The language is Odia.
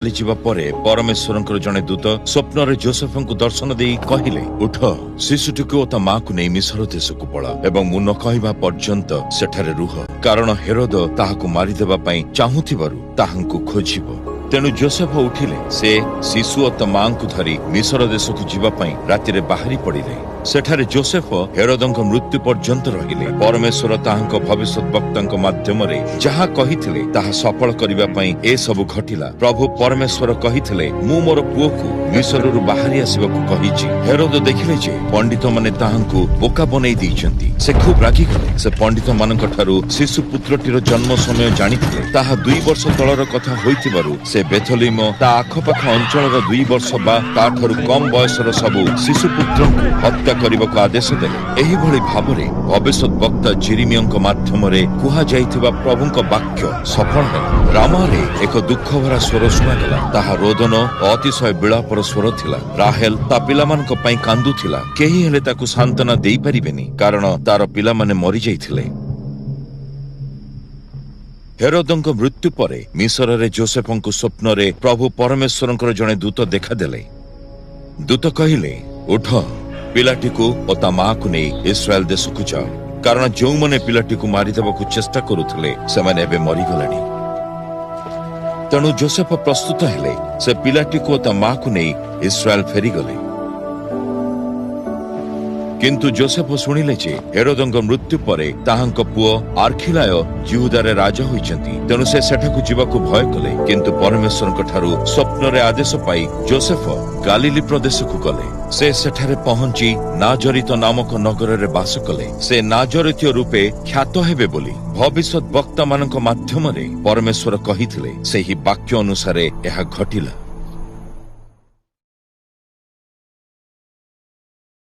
ଚାଲିଯିବା ପରେ ପରମେଶ୍ୱରଙ୍କର ଜଣେ ଦୂତ ସ୍ୱପ୍ନରେ ଜୋସେଫଙ୍କୁ ଦର୍ଶନ ଦେଇ କହିଲେ, ଉଠ, ଶିଶୁଟିକୁ ଓ ତା ମାକୁ ନେଇ ମିଶର ଦେଶକୁ ପଳାଅ ଏବଂ ମୁଁ ନ କହିବା ପର୍ଯ୍ୟନ୍ତ ସେଠାରେ ରୁହ, କାରଣ ହେରୋଦ ତାହାକୁ ମାରିଦେବା ପାଇଁ ଚାହୁଁଥିବାରୁ ତାହାଙ୍କୁ ଖୋଜିବ। ତେଣୁ ଜୋସେଫ ଉଠିଲେ। ସେ ଶିଶୁ ଓ ତା ମାଙ୍କୁ ଧରି ମିଶର ଦେଶକୁ ଯିବା ପାଇଁ ରାତିରେ ବାହାରି ପଡ଼ିଲେ। ସେଠାରେ ଜୋସେଫ ହେରୋଦଙ୍କ ମୃତ୍ୟୁ ପର୍ଯ୍ୟନ୍ତ ରହିଲେ। ପରମେଶ୍ୱର ତାହାଙ୍କ ଭବିଷ୍ୟତ ବକ୍ତାଙ୍କ ମାଧ୍ୟମରେ ଯାହା କହିଥିଲେ, ତାହା ସଫଳ କରିବା ପାଇଁ ଏସବୁ ଘଟିଲା। ପ୍ରଭୁ ପରମେଶ୍ୱର କହିଥିଲେ, ମୁଁ ମୋର ପୁଅକୁ ମିଶରରୁ ବାହାରି ଆସିବାକୁ କହିଛି। ହେରୋଦ ଦେଖିଲେ ଯେ ପଣ୍ଡିତମାନେ ତାହାଙ୍କୁ ବୋକା ବନେଇ ଦେଇଛନ୍ତି। ସେ ଖୁବ୍ ରାଗିଗଲେ। ସେ ପଣ୍ଡିତମାନଙ୍କ ଠାରୁ ଶିଶୁ ପୁତ୍ରଟିର ଜନ୍ମ ସମୟ ଜାଣିଥିଲେ। ତାହା 2 ବର୍ଷ ତଳର କଥା ହୋଇଥିବାରୁ ସେ ବେଥଲିମ ତା ଆଖପାଖ ଅଞ୍ଚଳର 2 ବର୍ଷ ବା ତାଠାରୁ କମ୍ ବୟସର ସବୁ ଶିଶୁପୁତ୍ରଙ୍କୁ ହତ୍ୟା କରିବାକୁ ଆଦେଶ ଦେଲେ। ଏହିଭଳି ଭାବରେ ଭବିଷ୍ୟତ ବକ୍ତା ଜିରିମିୟଙ୍କ ମାଧ୍ୟମରେ କୁହାଯାଇଥିବା ପ୍ରଭୁଙ୍କ ବାକ୍ୟ ସଫଳ ହେଲା। ରାମାରେ ଏକ ଦୁଃଖଭରା ସ୍ୱର ଶୁଣାଗଲା। ତାହା ରୋଦନ ଓ ଅତିଶୟ ବିଳାପର ସ୍ୱର ଥିଲା। ରାହେଲ ତା ପିଲାମାନଙ୍କ ପାଇଁ କାନ୍ଦୁଥିଲା। କେହି ହେଲେ ତାକୁ ସାନ୍ତ୍ୱନା ଦେଇପାରିବେନି, କାରଣ ତାର ପିଲାମାନେ ମରିଯାଇଥିଲେ। ହେରୋଦଙ୍କ ମୃତ୍ୟୁ ପରେ ମିଶରରେ ଜୋସେଫଙ୍କୁ ସ୍ୱପ୍ନରେ ପ୍ରଭୁ ପରମେଶ୍ୱରଙ୍କର ଜଣେ ଦୂତ ଦେଖାଦେଲେ। ଦୂତ କହିଲେ, ଉଠ, ପିଲାଟିକୁ ଓ ତା ମାକୁ ନେଇ ଇସ୍ରାଏଲ ଦେଶକୁ ଯାଅ, କାରଣ ଯେଉଁମାନେ ପିଲାଟିକୁ ମାରିଦେବାକୁ ଚେଷ୍ଟା କରୁଥିଲେ, ସେମାନେ ଏବେ ମରିଗଲେଣି। ତେଣୁ ଜୋସେଫ ପ୍ରସ୍ତୁତ ହେଲେ। ସେ ପିଲାଟିକୁ ଓ ତା ମାକୁ ନେଇ ଇସ୍ରାଏଲ ଫେରିଗଲେ। କିନ୍ତୁ ଜୋସେଫ ଶୁଣିଲେ ଯେ ହେରୋଦଙ୍କ ମୃତ୍ୟୁ ପରେ ତାହାଙ୍କ ପୁଅ ଆର୍ଖିଲାୟ ଜିହୁଦାରେ ରାଜା ହୋଇଛନ୍ତି। ତେଣୁ ସେ ସେଠାକୁ ଯିବାକୁ ଭୟ କଲେ। କିନ୍ତୁ ପରମେଶ୍ୱରଙ୍କ ଠାରୁ ସ୍ୱପ୍ନରେ ଆଦେଶ ପାଇ ଜୋସେଫ ଗାଲିଲି ପ୍ରଦେଶକୁ ଗଲେ। ସେ ସେଠାରେ ପହଞ୍ଚି ନାଜରିତ ନାମକ ନଗରରେ ବାସ କଲେ। ସେ ନାଜରିତୀୟ ରୂପେ ଖ୍ୟାତ ହେବେ ବୋଲି ଭବିଷ୍ୟତ ବକ୍ତାମାନଙ୍କ ମାଧ୍ୟମରେ ପରମେଶ୍ୱର କହିଥିଲେ, ସେହି ବାକ୍ୟ ଅନୁସାରେ ଏହା ଘଟିଲା।